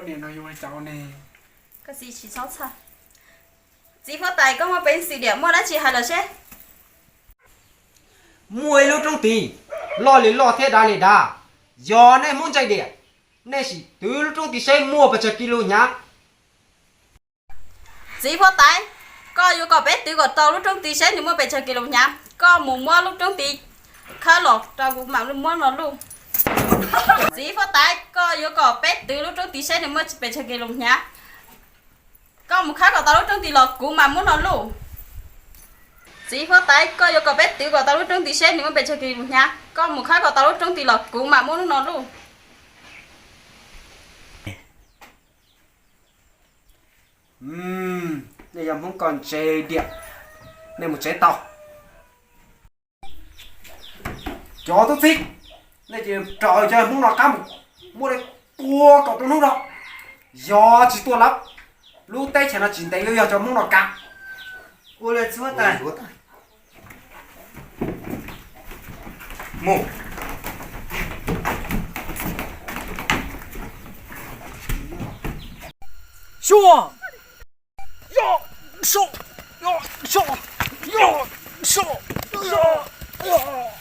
Niam no yuav ua li cas ne? Koj txiv tsis txhob txhawj. Txiv huab tais, koj muaj peev xwm diam, muaj dab tsi hais los seb. Muaj ib lub roob tid, loj li loj thiab dav li dav. Yog nej Hmoob ntse diam, nej sim twv lub roob tid seb muaj pes tsawg kis lus hnyav. Txiv huab tais, koj yuav kom peb twv kom tau lub roob tid seb nws muaj pes tsawg kis lus hnyav, koj mus muab lub roob tid khawb los rau kuv mam muab no luj. Txiv huab tais, koj yuav kom peb twv lub roob tid seb nws muaj pes tsawg kis lus hnyav, koj mus khawb kom tau lub roob tid los kuv mam muab no luj. Txiv huab tais, koj yuav kom peb twv kom tau lub roob tid seb nws muaj pes tsawg kis lus hnyav, koj mus khawb kom tau lub roob tid los kuv mam muab no luj. Nej yog Hmoob koj ntse diam, nej mus tsev tau. Cov tub txib, nej cia li raws cov Hmoob no qab mus, muab lawv tua kom tu hnub no. Yog tsis tua lawv, lub teb chaws no tsis ntev yuav yog cov Hmoob no kav. Ua li txiv huab tais. Mus. Xyuas. Yog, so, yog, so, yog, so, yog.